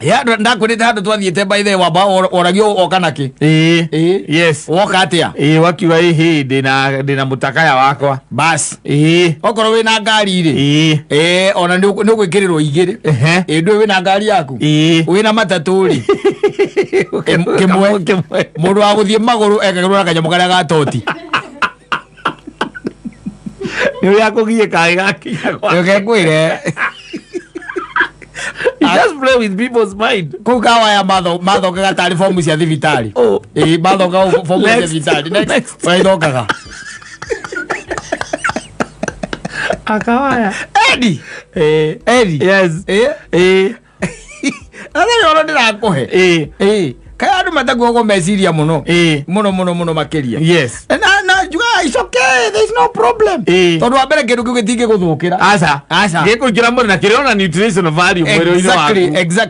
Ya, ndakwĩrĩte handũ twathiĩte by the way, wamba woragio woka nakĩ. Ĩĩ. Ĩĩ. Yes. Woka atĩa? Ĩĩ, wakiuga ĩhĩ ndĩna mũtakaya wakwa. Bas. Ĩĩ. Okorwo wĩna ngari rĩ. Ĩĩ. Ĩĩ, ona nĩ ũgwĩkĩrĩrwo igĩrĩ. Ehe. Ĩĩ, ndũĩ wĩna ngari yaku? Ĩĩ. Wĩna matatũ rĩ. Kĩmwe. Kĩmwe. Mũndũ wa gũthiĩ magũrũ ekagĩrwo na kanyamũ karĩa ga toti. Nĩ ũrĩa kũgiĩka gĩgakinya gwake. Reke ngwĩre. You just play with people's mind. Kũu kawaya mathongaga tarĩ fomu cia thibitarĩ. Oh. Ĩĩ, mathongaga fomu cia Next. thibitarĩ. Next. Next. Ũraithongaga. Akawaya. Edi. Eh. Edi. Yes. Ĩĩ. Eh. Sasa nĩ ũhoro ndĩrakũhe. Eh. Ĩĩ. Kaĩ andũ matakuagwo meciria mũno. Eh. Mũno mũno mũno makĩria. Yes. Na njugaga it's okay, there is no problem. Ĩĩ. Tondũ wa mbere kĩndũ kĩu gĩtingĩgũthũkĩra. Aca. Aca. Gĩkũingĩra mwĩrĩ na kĩrĩ ona nutritional value mwĩrĩ-inĩ Exactly, waku. exactly.